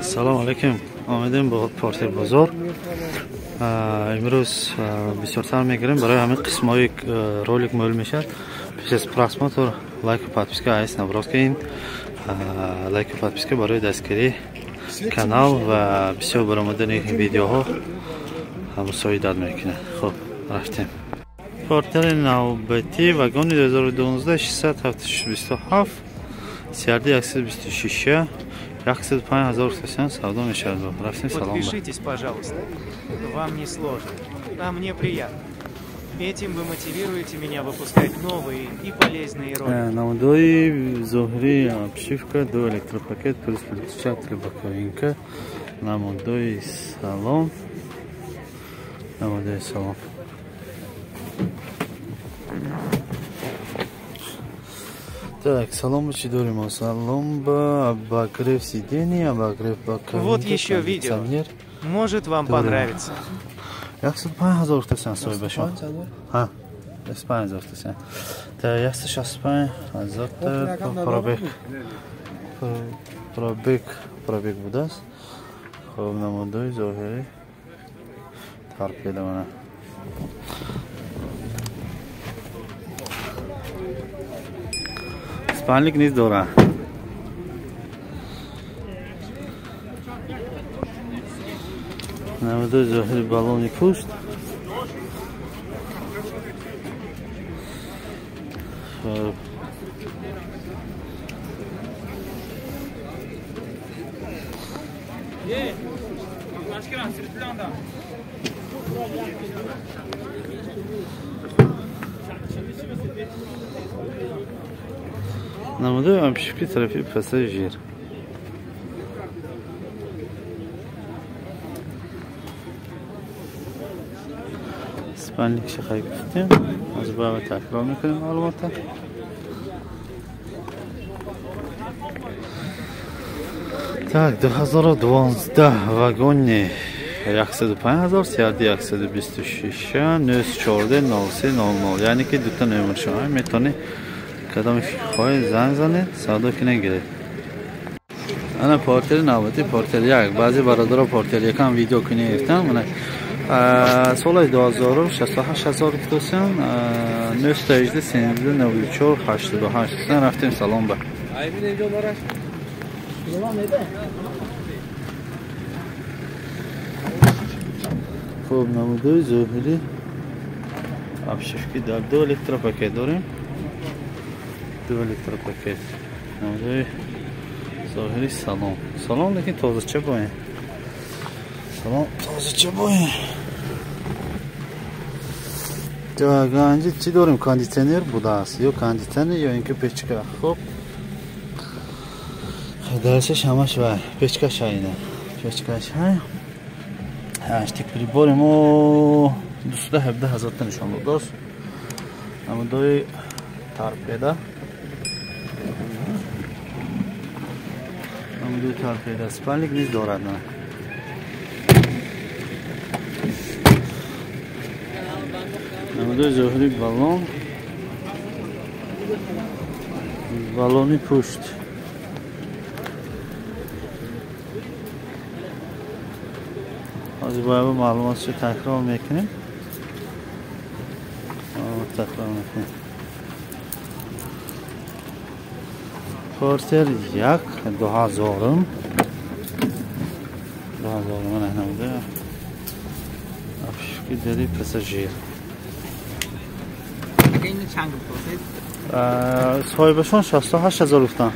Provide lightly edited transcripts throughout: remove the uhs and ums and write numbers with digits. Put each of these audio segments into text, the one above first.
Салом алейкум. Омадем ба Портер бозор. Имрӯз бисёртар мегирем барои ҳамин қисмҳои ролик муҳим мешавад. Пеш аз просмотр лайку подписка айс наброс ин лайку подписка барои дастгирии канал ва бисёр баромадани видеоҳо мусоидат мекунад. Хуб, рафтем. Портери навбатӣ вагони 2012 627 CRD 126 105 000 сомон савдо мешавад. Рафтем, салом. Подпишитесь, пожалуйста. Вам не сложно, а мне приятно. Этим вы мотивируете меня выпускать новые и полезные ролики. Намудои зоҳирии обшивка, ду электропакет, плюс переключатель боковинка, намудои салон, намудои салон. Так, салон чӣ дорем? Салон ба обогрев сидений, обогрев боковинка. Вот еще видео. Может, вам понравится. 105 000 сомон соҳибашон. Ҳа, 105 000 сомон. Та 165 000 пробег. Пробег будааст. Хуб, намудои зоҳирӣ торпеда мана. Спальник низ дорад. Намудои зоҳири баллони пушт. Хуб. Намудои обшивки тарафи пассажир. Спальник шахай гуфтем, аз баъд такрор мекунем маълумота. Так, 2012 вагони 105 000, CRD 126, 914 03 00, яъне ки дута номер шумо метавонед кадоме хоҳед занг занед, савдо кунед, гиред. Ана Портери навбатӣ, Портер як. Баъзе бародаро Портер якам видео кунед гирифтан. Мана соли 2068 000 гуфтосян, 918 13 94 88. Рафтем салон ба. Хуб, намудои зоҳирӣ обшивки дар ду электропакет дорем. Ду электропакет. Намудои зоҳири салон. Салон лекин тозача бояд. Салон тозача бояд. Так, анҷа чӣ дорем? Кондитсионер будааст. Ё кондитсионер, ё инки печка. Хуб. Дарсаш ҳамаш ва печкаш айна. Печкаш ҳай. Ҳаштик прибори мо 217 000 та нишон додааст. Намудои торпеда. Намудои торпеда. Спальник низ дорад. Намудои зоҳири баллон. Баллони пушт. Аз бояд маълумотшо такрор мекунем. Такрор мекунем. Портер 1 2000 2000 мана намуда. Обшивки дари пассажир. Соҳибашон 68 000 гуфтан.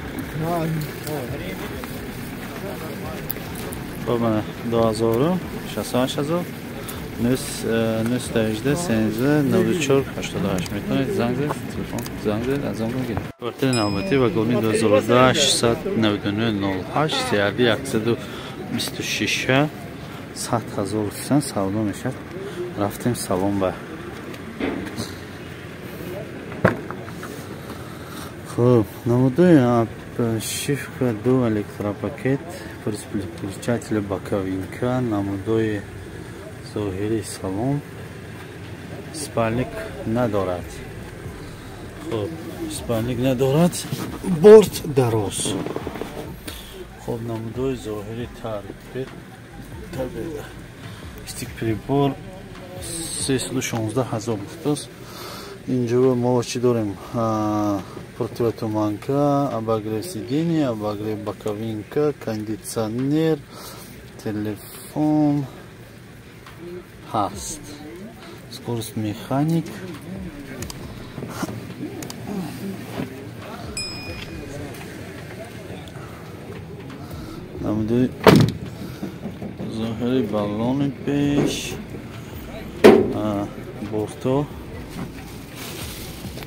Хуб, мана 2000 68 000 918 13 94 88. Метавонед занг занед, телефон занг занед, аз он гиред. Портери навбатӣ вагони 2012 699 08 CRD 126 100 000 сомон савдо мешавад. Рафтем салон ба. Хуб, намудои обшивка ду электропакет, плюс переключатель боковинка, намудои зоҳири салон, спальник надорад. Хуб, спальник надорад, борт дароз. Хоб, намудои зоҳири торпеда. Стик прибор 316 ҳазор гуфтааст. Инҷо мо чӣ дорем? Противотуманка, обогрев сиденья, обогрев боковинка, кондитсионер, телефон ҳаст. Скорость механик. Намудои зоҳири баллони пеш, борто,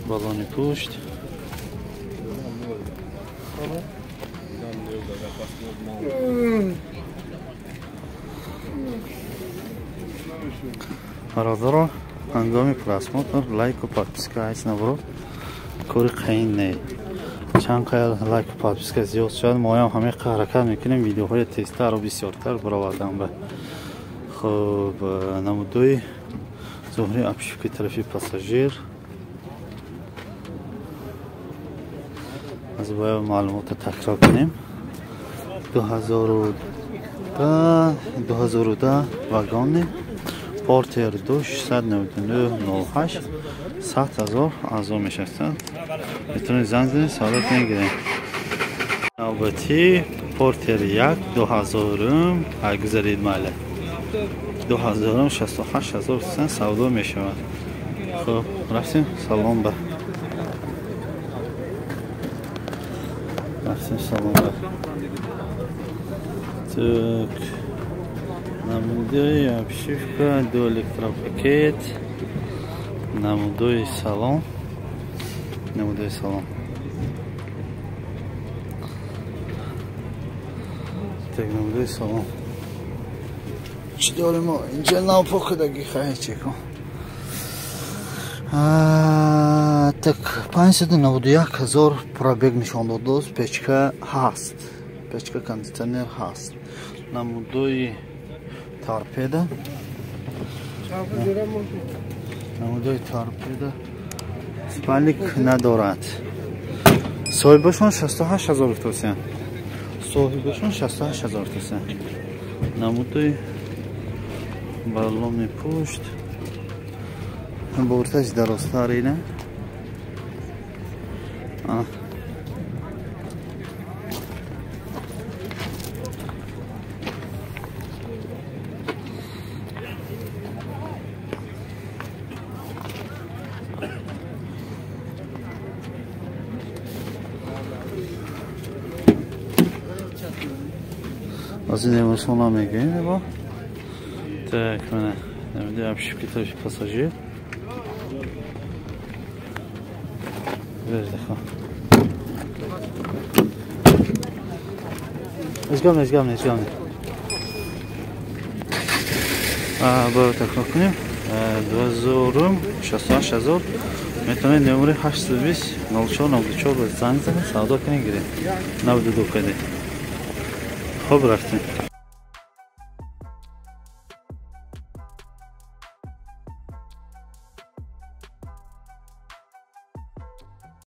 баллони пушт. Бародаро, ҳангоми просмотр лайку подписка ҳеҷ набурд, кори қаин не. Чанд қадр лайку подписка зиёд шуд, моям ҳамин ҳаракат мекунем видеоҳои тезтару бисёртар баровардан ба. Хуб, намудои зоҳири обшивки тарафи пассажир. Аз бояд маълумотро такрор кунем. 2010 вагони Портер 2 699 08 100 ҳазор аъзо мешаванд. Метавонед занг занед, савдо кунед, гиред. Навбати Портер 1 2000 гузарид майла. 2000 68 ҳазор савдо мешавад. Хуб, рафтем салон ба. Рафтем салон ба. Так. Намудои обшивка, ду электропакет, намудои салон, намудои салон. Так, намудои салон. Чӣ дорем мо? Инҷа навпокадаги хай чӣ кун. Так, 591 ҳазор пробег нишон додааст, печка ҳаст. Печка, кондитсионер ҳаст. Намудои торпеда. Намудои торпеда спальник надорад. Соҳибашон 68 ҳазор гуфтасиян. Соҳибашон 68 ҳазор гуфтасиян. Намудои баллони пушт. Борташ дарозтар ина. Аз ин эмосона мегӯем бо. Так, мана намуди обшивки тарафи пассажир. Вердиха. Ҳеҷ гап не, ҳеҷ гап не. Бояд такрор кунем. 2068 ҳазор. Метавонед номери 820 04 94 занг занед, савдо кунед, гиред. 92 каде. Хуб, рафтем.